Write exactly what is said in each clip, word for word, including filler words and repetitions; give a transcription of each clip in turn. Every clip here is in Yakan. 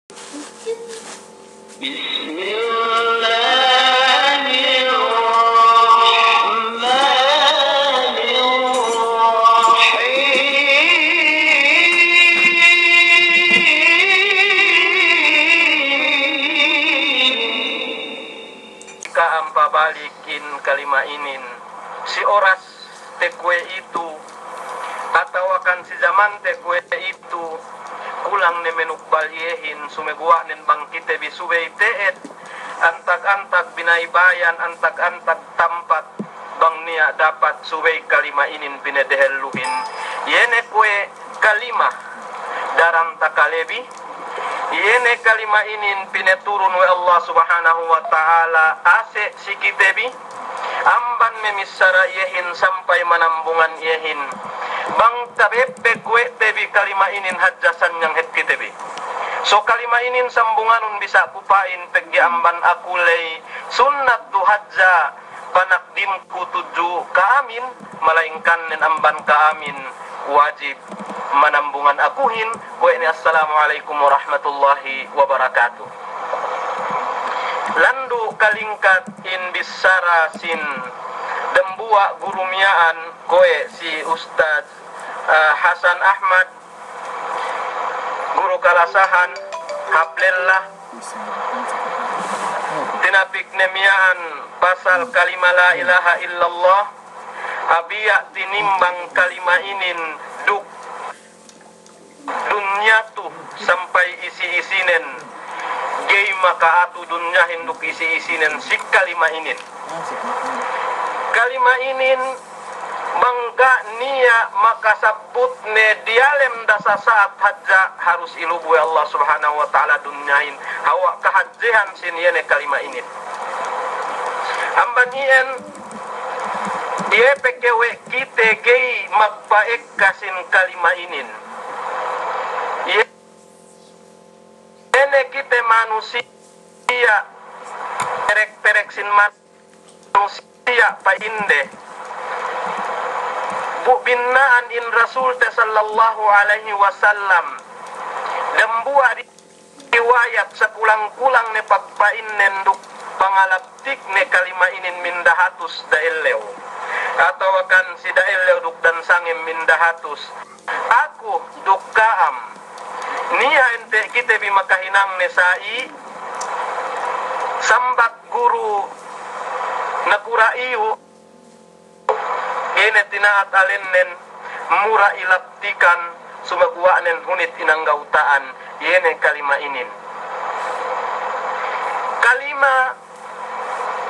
بسم الله الرحمن الرحيم. Ka'am pabalikin kalima inin, si oras te kuwe' itu, atawakan si jaman te kuwe' itu, kulang ne menukbal iyehin, sumeguwa' nen bang kite bi subey te'ed, antag-antag binaybayan, antag-antag tampat, bang niya' dapat subey kalima inin pinedehelluhin. Iye ne kuwe' kalima daran takalebi, iye ne kalima inin pineturun we' Allah Subhanahu wa Ta'ala ase' si kite bi, amban memissara iyehin sampay manambungan iyehin. Bang tabebbeg we' te bi kalima inin hadja sanyang hep kite bi. So kalima inin sambunganun bisa' ku pa'in pegge' amban aku ley sunnat du hadja panakdimku tudju ka'amin, malayingkan nen amban ka'amin wajib manambungan akuhin, kuwe' ne assalamu alaikum warahmatullahi wabarakatuh. Landu' kalingkat in bissara sin dambuwa' guru miya'an, kuwe' si Ustadz, eh, Hasan Ahmad, guru kalasahan, hap lella, tinapik ne miya'an pasal kalima la ilaha illallah, abiya' tinimbang kalima inin duk dunya tu sampay isi-isinen, gey maka'atu dunyahin duk isi-isinen si kalima inin. Kalima inin bang ga' niya' makasabbut ne diyalem dasasa'at hadja harus ilubu we' Allah Subhanahu wa Ta'ala dunyahin, hawal kahadjehan sin iye ne kalima inin. Amban iyan, iye pe ke we' kite gey magpa'ekka sin kalima inin. Iye ne kite manusiya' perek-perek sin manusiya' pa'inde. Bu binna'an in Rasul te sallallahu alaihi wasallam dambuwa' riwayat sakulang-kulang ne pagpa'innen duk pangalabtik ne kalima inin mindahatus da'ellew, atawakan si da'ellew duk dansangem mindahatus. Aku duk ka'am, niya' ente' kite bi makahinang ne sa'i, sambat guru nakura' iyu', iye ne tina'at alennen mura' ilabtikan, sumaguwa' nen hunit inanggawta'an, iye ne kalima inin. Kalima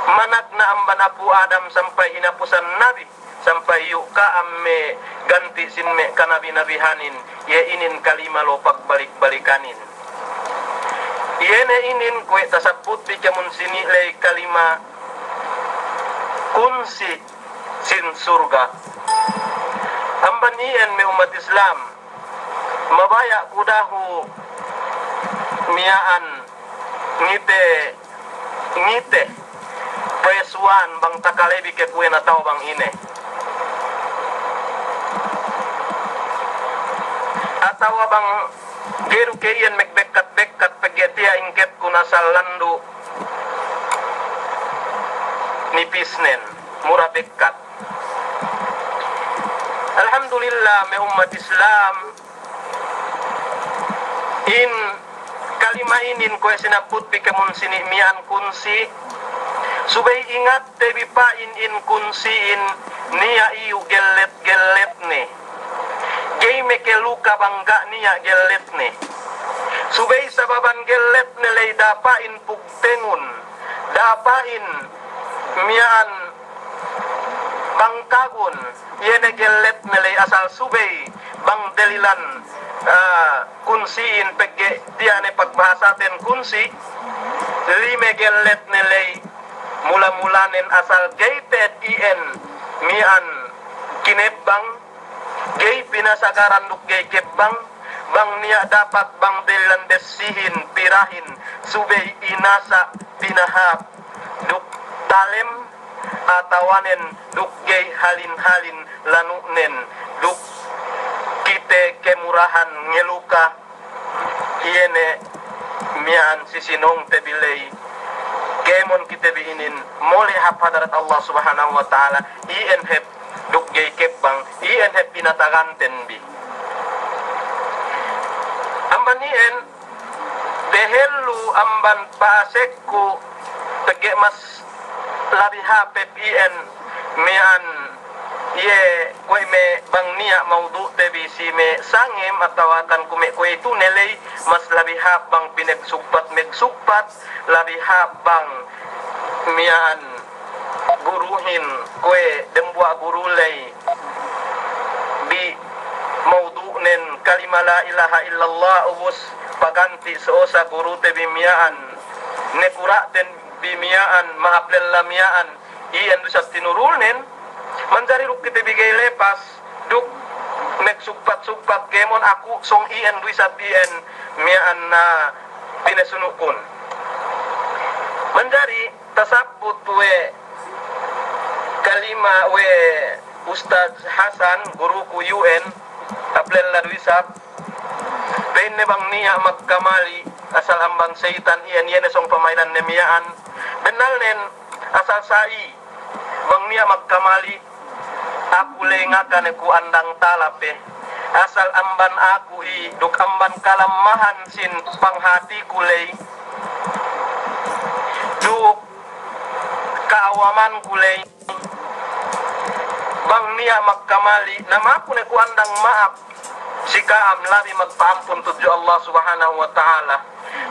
managna' amban Apu' Adam sampay hinapusan nabi, sampay iyu' ka'am me' ganti' sin me' kanabi-nabihanin, iye inin kalima lo' pagbalik-balikanin. Iye ne inin kuwe' tasabbut bi kemon sini' ley kalima kunsi' sin surga'. Amban iyan me' ummat Islam, mabaya' ku dahu' miya'an ngite, ngite pesuwan bang takalebi ke kuwe' na tau bang ine. Atawa bang geru ke iyan magbekkat-bekkat pegge' tiya' ingketku nasal landu' nipisnen, mura bekkat. Alhamdulillah, me' ummat Islam, in kalima inin kuwe' sinabbut bi kemon sini' miya'an kunsi', subey ingatte bi pa'in in kunsi'in niya' iyu' gellet-gelletne. Gey meke luka bang ga' niya' gelletne. Subey sababan gelletne ley da'a pa'in pugtengun, da'a pa'in miya'an pangkagun, iye ne gelletne ley asal subey bang delilan, eh, kunsi'in pegge' tiya' ne pagbahasaten kunsi', lime gelletne ley mula-mulanen asal gey te'ed iyan miya'an kinebbang, gey pinasagaran duk gey kebbang, bang niya' dapat bang delilan bessihin, pirahin, subey inasa' pinahap duk talem, atawanen duk gey halin-halin lanu'nen, duk kite kemurahan ngeluka, iye ne miya'an si sinōngte bi ley, kēmon kite bi inin mole' hap hadarat Allah Subhanahu wa Ta'ala, iyan hep duk ga'i kebbang, iyan hep binataganten bi. Amban iyan, dehellu amban pa'asekku, pegge' mas labi hāp hep iyan miya'an, iye kuwe' me' bang niya' mawdu'te bi si me' sangem atawa kan kuwe' me' kuwe'itu ne ley, mas labi hāp bang pinegsugpat-megsugpat, labi hāp bang miya'an guruhin kuwe' dembuwa' guru ley bi mawdu'nen kalima la ilaha illallah ubus paganti' so'o sa gurute bi miya'an, ne kura'ten bi miya'an, mahāp lella miya'an, iyan du isab tinurulnen, manjari duk kite bi ga'i lepas, duk megsugpat-sugpat kēmon aku sōng iyan du isab iyan miya'an na pinesunu'kun. Manjari tasabbut we' kalima we' Ustadz Hasan, guruku iyan, hāp lella du isab, pa'inne bang niya' magkamali', asal amban seyitan iyan, iye ne sōng pama'ilanne miya'an, bennalnen, asal sa'i, bang niya' magkamali', aku ley ngaka ne ku andang talape, asal amban aku i, duk amban kalammahan sin panghātiku ley, duk ka'awamanku ley, bang niya' magkamali', na maku ne ku andang ma'ap si ka'am, labi magpa'ampun tudju Allah Subhanahu wa Ta'ala.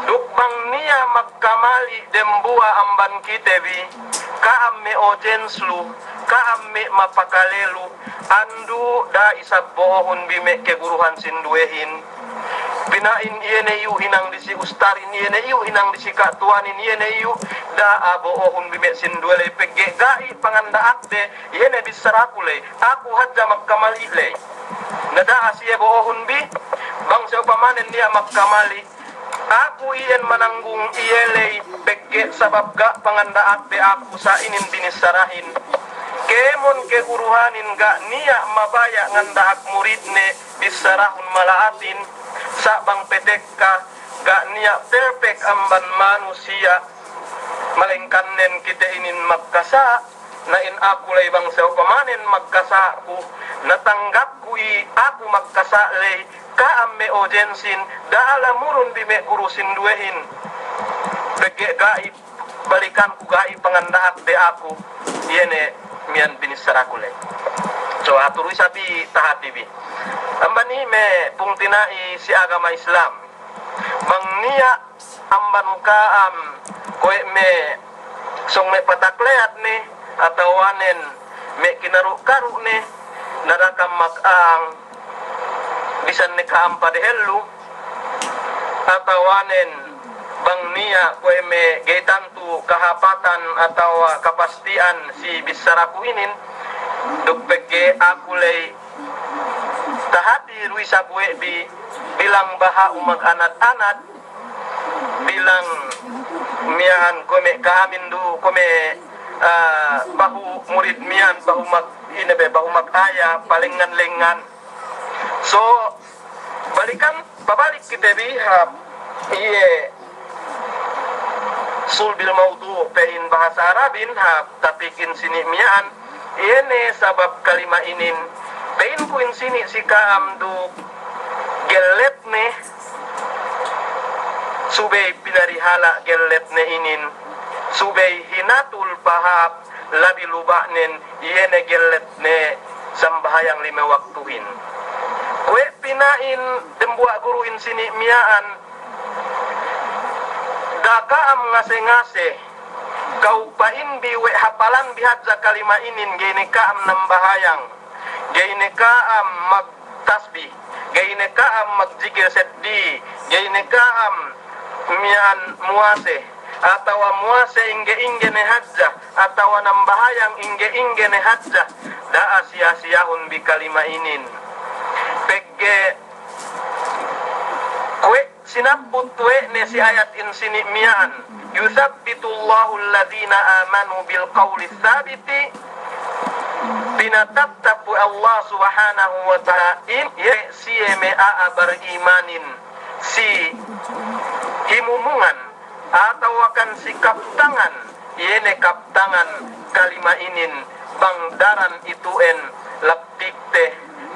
Duk bang niya' magkamali' dembuwa' amban kite bi, ka'am me' audience lu, ka'am me' mapakale lu, andu' da'a isab bo'ohun bi me' keguruhan sinduwehin. Pina'in iye ne iyu' hinang disi ustadin, iye ne iyu' hinang disi ka'tuwanin, iye ne iyu', da'a bo'ohun bi me' sinduwe ley, pegge' ga'i panganda'akde, iye ne bissaraku ley, aku hadja magkamali' ley. Na da'a siye bo'ohun bi, bang sa'upamanen niya' magkamali', aku iyan mananggung iye ley, pegge' sabab ga' panganda'akde aku sa' inin binissarahin. Kēmon keguruhanin ga' niya' mabaya' nganda'ak muridne, bissarahun mala'atin, sa' bang pe tekka, ga' niya' perfect amban manusiya', malengkannen kite inin magkasa', na in aku ley bang sa'upamanen magkasa'ku, na tanggapku i aku magkasa' ley, ka'am me' audiencein, da'a lamurun bi me' guru sinduwehin, pegge' ga'i balikanku, ga'i panganda'akde aku, iye ne miya'an binissaraku ley. So, atu du isab bi tahati bi. Amban i me' pungtina'i si agama Islam. Bang niya' amban ka'am kuwe' me' sōng me' patak leyat ne, atawanen me' kinaru'-karu' ne, na da'a kam maka'ang, bisan ne ka'am padehellu, atawanen bang niya' kuwe' me' ga'i tantu kahāpatan atawa kapasti'an si bissaraku inin, duk pegge' aku ley tahati du isab we' bi bilang baha'u maganad-anad, bilang miya'an kuwe' me' ka'amin du, kuwe' me', ah, bahu murid miya'an, bahu mag-, ine be, bahu magaya, palengngan-lengngan. So, balikan, pabalik kite bi hap iye sulbil mawdu' pa'in bahasa Arabin, hap tapikin sini' miya'an, iye ne sabab kalima inin, pa'inku in sini' si ka'am duk gelletne, subey pinarihala' gelletne inin, subey hinatul pahāp labi luba'nen, iye ne gelletne sambahayang lime waktuhin. Kuwe' pina'in dembuwa' guruhin sini' miya'an, da'a ka'am ngase-ngase, kaw pa'in bi we' hapalan bi hadja kalima inin, ga'i ne ka'am nambahayang, ga'i ne ka'am magtasbih, ga'i ne ka'am magjikil seddi, ga'i ne ka'am miya'an muwase, atawa muwase ingge-ingge ne hadja, atawa nambahayang ingge-ingge ne hadja, da'a siya-siyahun bi kalima inin. Pegge' kuwe' sinabbut we' ne si ayat in sini' miya'an, "Yuthabbitullahu alladhina amanu bil qawli thabiti," pinatattap we' Allah Subhanahu wa Ta'ala in, iye siye me' a'a barimanin, si himumungan, atawakan si kaptangan, iye ne kaptangan kalima inin, bang daran itu'en laptikte,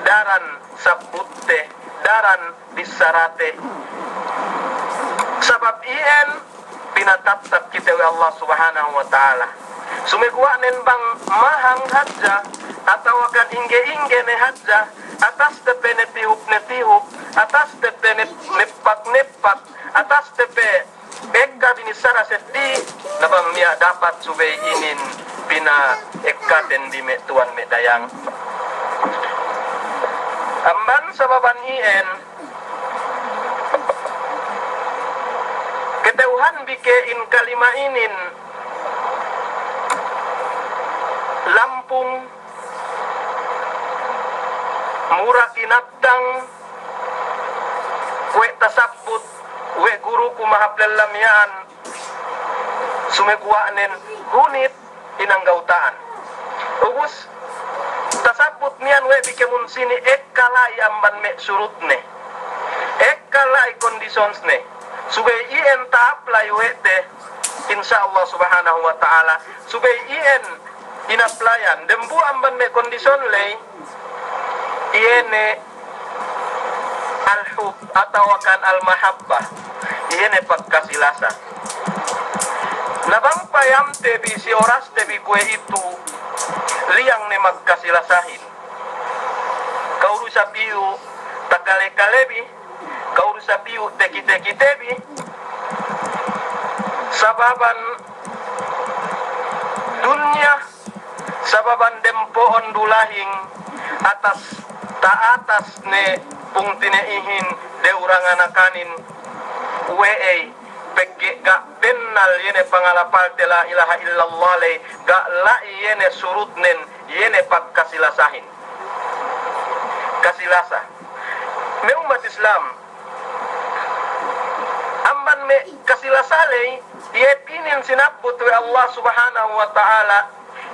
daran sabbutte, daran bissarate. Sabab iyan pinatattap kite we' Allah Subhanahu wa Ta'ala. Sumeguwa'nen bang mahang hadja, atawakan ingge-ingge ne hadja, ataste pe ne tihup-tihup, ataste pe ne neppak-neppak, ataste pe ekka binissara seddi, na bang niya' dapat subey inin pinaekkaten bi me' tuwan me' dayang. Amban sababan iyan, kata'uhan bi ke in kalima inin lampung, mura kinaptang, kuwe' tasabbut we' guruku mahāp lella miya'an, sumeguwa'nen hunit inanggawta'an. Ubus tasabbut miya'an we' bi kēmon sini ekka la'i amban me' surutne, ekka la'i kondisonsne. Subey iyan ta'apply we' te, insya Allah Subhanahu wa Ta'ala. Subey iyan inaplayan, dembuwa' amban me' kondison ley, iye ne al-hub atawakan al-mahabbah, iye ne pagkasi-lasa. Na bang payamte bi si oraste bi kuwe'itu, liyang ne magkasi-lasahin. Ka'u du sapiyu takale-kale bi, ka'u du sapiyu tekite-kite bi, sababan dunya, sababan dempo'on du lahing, atas, ta'atas ne pungtina'ihin, dew danganakanin, we'ey, pegge' ga' bennal iye ne pangalapalte la ilaha illallah ley, ga' la'i iye ne surutnen, iye ne pagkasi-lasahin. Kasi-lasa. Me' ummat Islam, amban me' kasi-lasa ley, iye inin sinabbut we' Allah Subhanahu wa Ta'ala,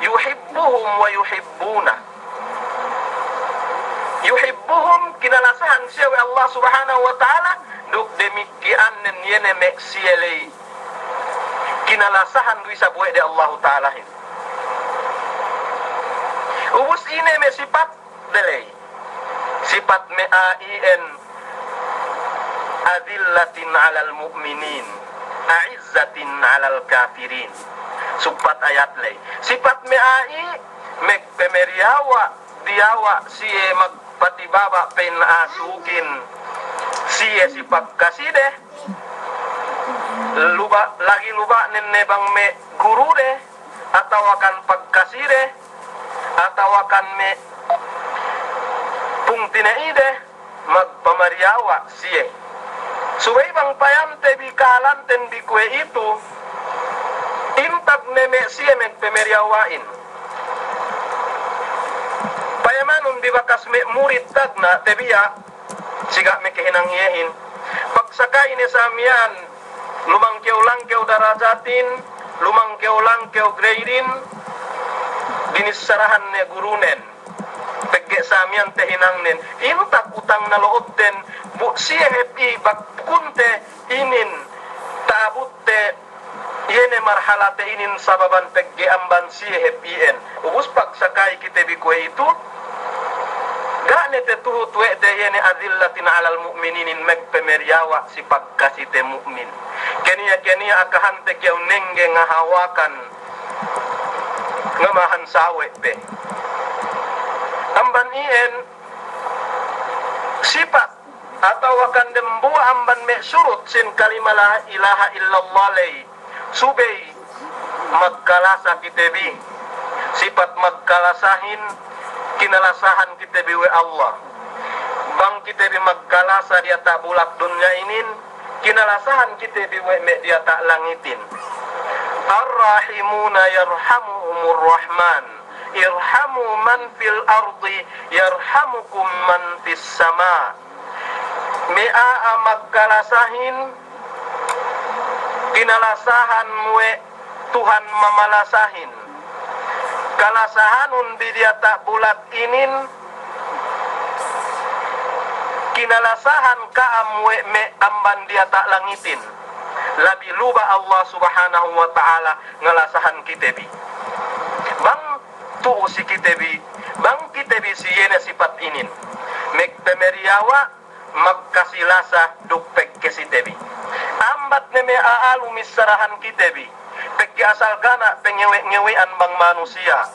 yuhibbuhum wa yuhibbuna. Yuhibbuhum, kinalasahan siye we' Allah Subhanahu wa Ta'ala, duk damikkiyan nen iye ne me' siye ley kinalasahan du isab we' de Allahu Ta'alahin. Ubus ine me' sipat de ley. Sipat me' a'a iyan, adillatin 'alal mu'minin, a'izzatin 'alal kafirin. Supat ayat ley. Sipat me' a'a i, magpamariyawa', diyawa' siye magpatibaba' pa'in asukin siye si pagkaside, luba', lagi' luba'nen ne bang me' gurude, atawakan pagkaside, atawakan me' pungtina'ide, magpamariyawa' siye. Subey bang payamte bi kahalanten bi kuwe'itu, intag ne me' siye magpamariyawa'in. Payamanun bi bakas me' murid tagna' tabiya', si ga' me' kahinang iyehin. Pagsakay ne sa miya'an, lumangkew-langkew darajatin, lumangkew-langkew grade-in, binissarahan ne gurunen. Pegge' sa miya'an tahinangnen. Intag utang na lo'obten, bu siye hep i bakkunte inin, ta'abutte iye ne marhalate inin sababan pegge' amban siye hep iyan. Ubus pagsakay kite bi kuwe'itu, ga' ne tetuhut we' te iye ne adillatin 'alal mu'mininin, magpamariyawa' si pagkasite mu'min. Kaniya-kaniya akahante kew nengge ngahawakan, ngamahan sawe' pe. Amban iyan sipat atawakan dembuwa' amban me' surut sin kalima la ilaha illallah ley, subey magkalasa kite bi. Sipat magkalasahin, kinalasahan kite bi we' Allah. Bang kite bi magkalasa diyata' bulak dunya inin, kinalasahan kite bi we' me' diyata' langitin. Ar-rahimuna yarhamuhumur rahman. Irhamu man fil ardi yarhamukum man fis sama. Me' a'a magkalasahin, kinalasahan we' Tuhan mamalasahin. Kalasahanun bi diyata' bulak inin, kinalasahan ka'am we' me' amban diyata' langitin. labi luba Allah Subhanahu wa Ta'ala ngalasahan kite bi. Bang tu'u si kite bi, bang kite bi si iye ne sipat inin. Magpamariyawa, magkasilasa duk pagkasite bi. Ambat ne me' a'a lu missarahan kite bi. Pegge' asal ga' ne pangewe'-ngewe'an bang manusiya'.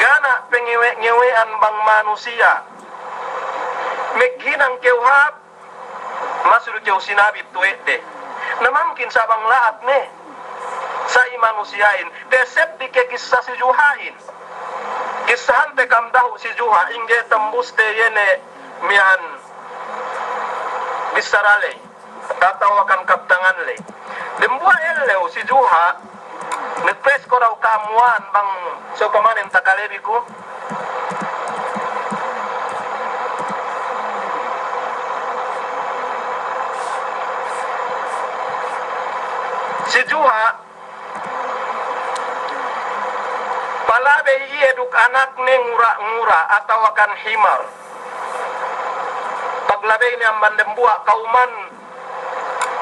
Ga' ne pangewe'-ngewe'an bang manusiya'. Maghinang kew hāp, masi du kew sinabit tuwe' de. Na mangkin sa' bang la'at ne. Sa' i manusiya'in. Taseb bi ke kissa si Juha'in. Kissahante kam dahu' si Juha', ingge tambuste iye ne miya'an bissara ley, atawa kan kabtangan ley. Dembuwa' ellew si Juha', nag-press ko daw ka'am wan bang sa'upamanen takalebi ku. Si Juha', palabey iye duk anakne ngura-ngura atawa kan himar. Paglabeyne amban dembuwa' kawman,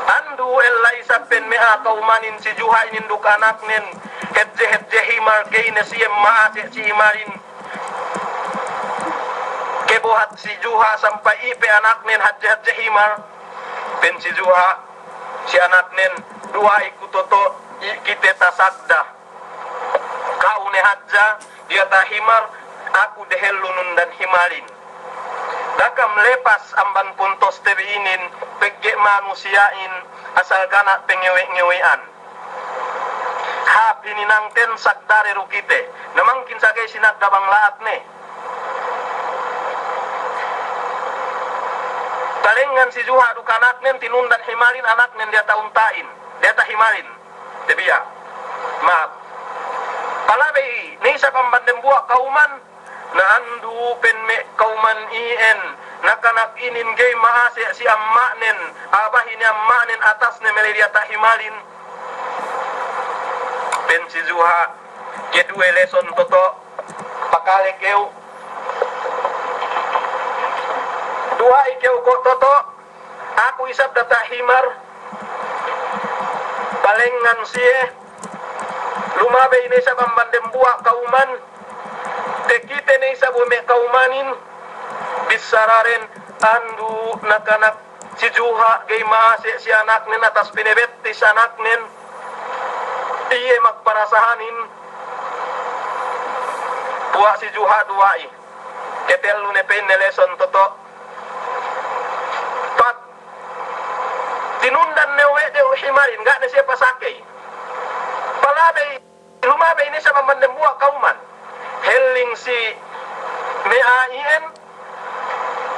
andu' ella isab pen me' a'a kawmanin si Juha' inin duk anaknen, hadje-hadje himar, ga'i ne siye ma'ase' si himarin. Kabuhat si Juha' sampay ipe anaknen hadje-hadje himar. Pen si Juha', si anaknen, duwa'i ku toto', i kite tasagda. Ka'u ne hadja, diyata' himar, aku dehellu nundan himarin. Da'a kam lepas amban puntuste bi inin, pegge' manusiya'in, asal ga' ne pangewe'-ngewe'an. Hāp hininangten sagdade du kite. Na mangkin sa' ga'i sinagda bang la'at ne. Talengngan si Juha' duk anaknen tinundan himarin anaknen diyata' unta'in, diyata' himarin. Tabiya'. Ma'ap. Palabey ne isab amban dembuwa' kawman, na andu' pen me' kawman iyan, nakanak inin ga'i ma'ase' si amma'nen, a'a bahi' ne amma'nen atasne mele diyata' himarin. Pen si Juha', keduwe lesson toto', pakale kew. Duwa'i kew ko' toto', aku isab diyata' himar, palengngan siye, lumabey ne isab amban dembuwa' kawman, takite ne isab we' me' kawmanin, bissaraden, andu' nakanak si Juha' ga'i ma'ase' si anaknen atas pinabettis anaknen, iye magparasahanin, puwa' si Juha' duwa'i. Ketellu ne pa'inne lesson toto'. Pat, tinundan ne we' de himarin, ga' ne siye pasakey. Palabey, lumabey ne isab amban dembuwa' kawman. Helling si me' a'a iyan,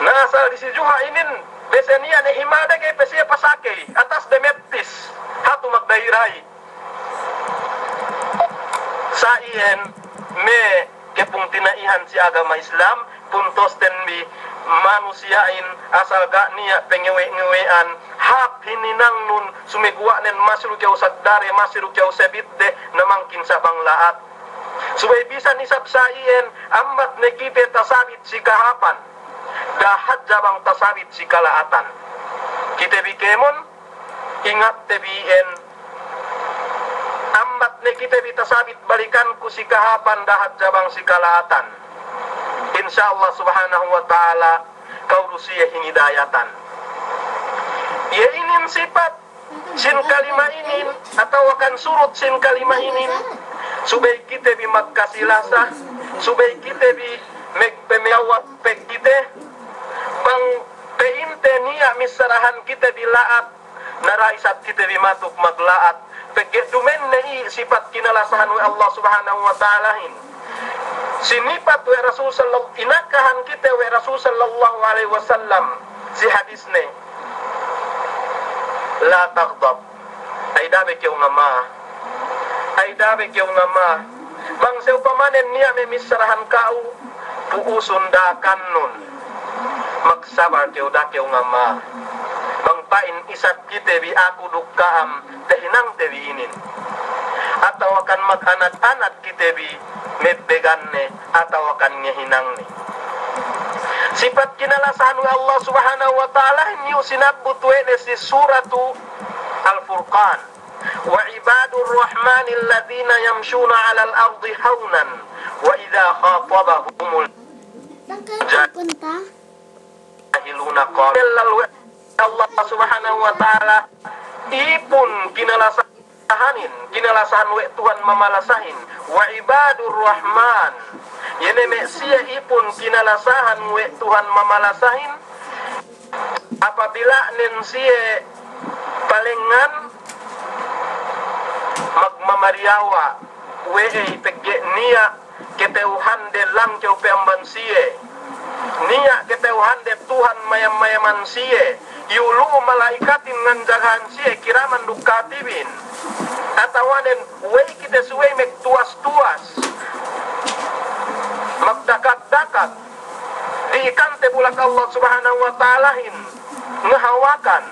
na asal di si Juha' inin, bese niya' ne himarde ga'i pe siye pasakey, atas de mettis, hatu magdahi'-dahi'. Sa' iyan me' kapungtina'ihan si agama Islam, puntusten bi manusiya'in asal ga' niya' pangewe'-ngewe'an, hāp hininangnun, sumeguwa'nen masi du kew sagdade, masi du kew sabitde, na mangkin sa' bang la'at. Subey bisan isab sa' iyan, ambat ne kite tasabit si kahāpan, da'a hadja bang tasabit si kala'atan. Kite bi kēmon, ingatte bi iyan, ambat ne kite bi tasabit balikanku si kahāpan da'a hadja bang si kala'atan. Insya Allah Subhanahu wa Ta'ala, kew du siye hinidayatan. Iye inin sipat sin kalima inin, atawa kan surut sin kalima inin, subey kite bi magkasilasa, subey kite bi magpamiyawat pe kite, bang pa'inte niya' missarahan kite bi la'at, na da'a isab kite bi matuk magla'at. Pegge' duma'in ne i sipat kinalasahan we' Allah Subhanahu wa Ta'alahin. Sinipat we' Rasul sallal-, inakahan kite we' Rasul sallallahu alaihi wasallam si hadisne. La taghdab. Ay da'a be kew ngama. Ay da'a be kew ngama. Bang sa'upamanen niya' me' missarahan ka'u, pu'usun da'a kannun. Magsabar kew, da'a kew ngama. Bang pa'in isab kite bi aku duk ka'am, tahinangte bi inin. Atawa kan maganat-anat kite bi, mebbeganne, atawa kan ngahinangne. Sipat kinalasahan we' Allah Subhanahu wa Ta'alahin iyu' sinabbut we' ne si suratu وعباد الرحمن الذين يمشون على الأرض هونا وإذا خاطبهم الجاهلون قالوا. Lalu Allah Subhanahu wa Ta'ala, ipun kinalasahanin, kinalasahan we' Tuhan mamalasahin, وعباد الرحمن, iye ne me' siye ipun kinalasahan we' Tuhan mamalasahin, apabila nen siye palengngan magmamariyawa' we' ey pegge' niya' kata'uhande langkew pe amban siye. Niya' kata'uhande Tuhan mayam-mayaman siye. Iyu' lu'u mala'ikatin nganjagahan siye, kiraman duk katibin. Atawanen we' ey kite subey magtuwas-tuwas, magdakat-dakat. Di'ikante bulak Allah Subhanahu wa Ta'alahin ngahawakan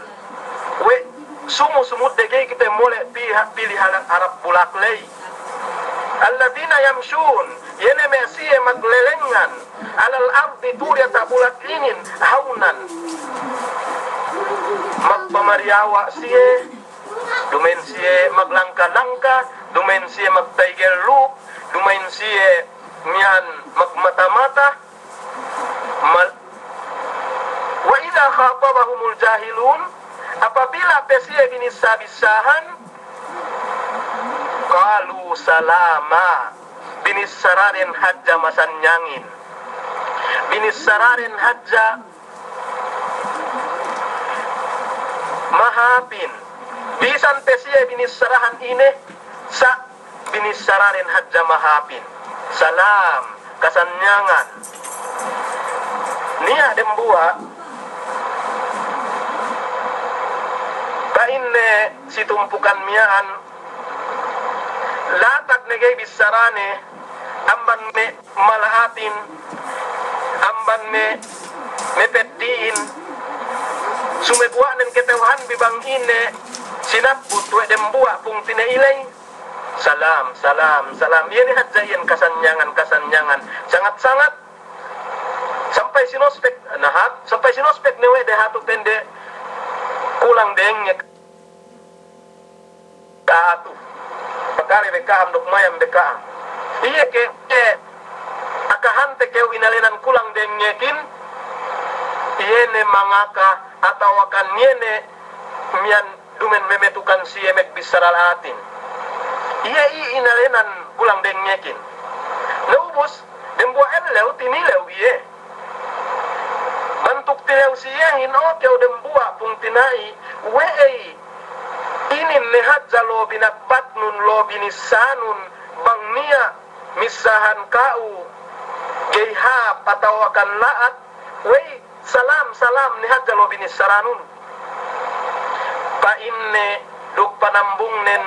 we' sumu-sumudde ga'i kite mole' pi-, pili harap bulak ley. الذين يمشون, iye ne me' siye maglelengngan, على الأرض, tu'u diyata' bulak inin, هونا. Magpamariyawa' siye, duma'in siye maglangka-langka, duma'in siye magtaygel lup, duma'in siye miya'an magmata-mata, Mal-, وإذا خاطبهم الجاهلون, apabila pe siye binissa-bissahan, قالوا سلاما, binissaraden hadja masanyangin, binissaraden hadja mahāpin. Bisan pe siye binissarahan ine, sa' binissaraden hadja mahāpin. Salam, kasanyangan. Niya' dembuwa', pa'inne si tumpukan miya'an, latag ne ga'i bissarane amban me' mala'atin, amban me', me' peddi'in, sumeguwa' nen kata'uhanbi bang ine sinabbut we' dembuwa' pungtina'i ley. Salam, salam, salam. Iye ne hadja iyan kasanyangan, kasanyangan. Sangat-sangat. Sampay sinospek, nahat, sampay sinospek ne we' de hatu tende kulang dengngek ka'atu. Pakale be ka'am duk mayam be ka'am. Iye ke, ke, akahante kew inalenan kulang dengngekin, iye ne mangaka atawakan iye ne miya'an duma'in memetukan siye magbissara la'atin. Iye i inalenan kulang dengngekin. Na ubus, dembuwa' ellew, tinilew iye. Bantuk tilew siyehin, o kew dembuwa' pungtina'i, we'ey inin ne hadja lo binakbatnun, lo binissanun, bang niya' missahan ka'u ga'i hāp atawakan la'at, we'ey salam, salam ne hadja lo binissaranun. Pa'inne duk panambungnen,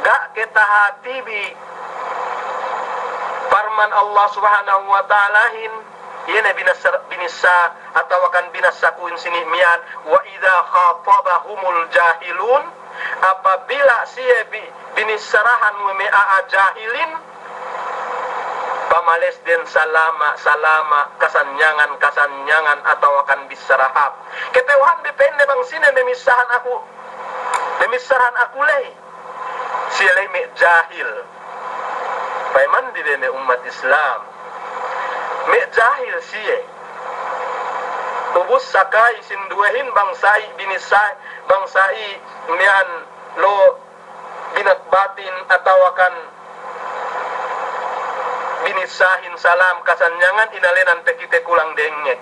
ga' ke tahātibi parman Allah Subhanahu wa Ta'alahin, iye ne binassa, binissa atawakan binassakuhin sini' miya'an, وإذا خاطبهم الجاهلون, apabila siye bi-, binissarahan we' me' a'a jahilin, pamalesden salama', salama', kasanyangan, kasanyangan, atawakan bissara hāp. Kata'uhanbi pa'inne bang sine memissahan aku, memissarahan aku ley. Siye ley me' jahil. Payamandi be me' ummat Islam. Me' jahil siye. Ubus saka'i sinduwehin bang sa'i binissa, bang sa'i miya'an lo binakbatin atawakan binissahin salam kasanyangan inalenan pe kite kulang dengngek.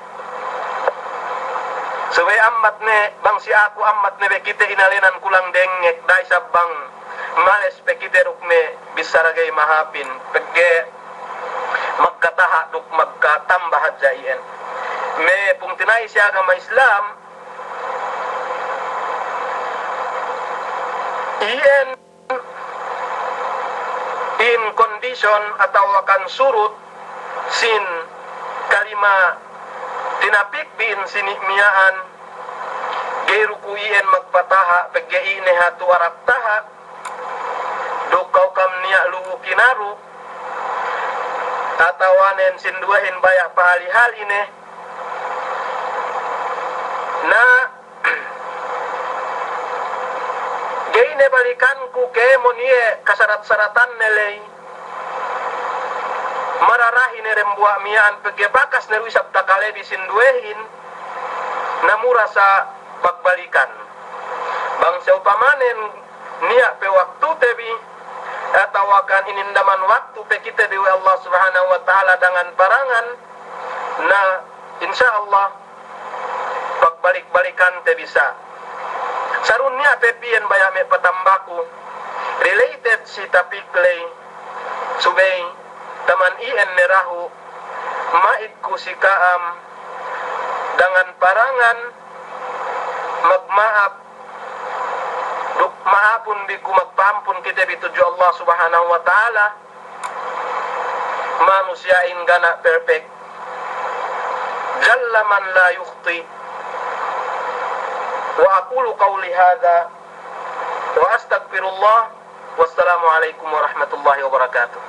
Subey ambat ne, bang si aku ambat ne be kite inalenan kulang dengngek, da'i isab bang males pe kite duk me' bissara ga'i mahāpin, pegge' magkataha' duk magkatamba hadja iyan. Me' pungtina'i si agama Islam, iyan in condition atawakan surut sin kalima tinapik bi in sini' miya'an, ga'i du ku iyan magpataha', pegge' ine hatu arak taha', duk ka'u kam niya' lu'u kinaru, atawanen sinduwehin baya' pahali-hali ne, na, Ine balikanku kēmon iye kasarat-saratanne ley. Mararahi ne dembuwa' miya'an pegge' bakas ne du isab takalebi sinduwehin, na mura sa' pagbalikan. Bang sa'upamanen niya' pe waktute bi, atawakan inindaman waktu pe kite bi we' Allah Subhanahu wa Ta'ala dangan parangan, na insya Allah pagbalik-balikante bi sa'. Sarun niya' pe piyen baya' me' patambaku, related si topic ley, subey taman iyan ne dahu', ma'id ku si ka'am dangan parangan magma'ap, duk ma'apun bi ku, magpa'ampun kite bi tudju Allah Subhanahu wa Ta'ala. Manusiya'in ga' niya' perfect. Jalla man la yukhti. Wa aqulu qawli hadha wa astaghfirullah. Wassalamu alaikum warahmatullahi wabarakatuh.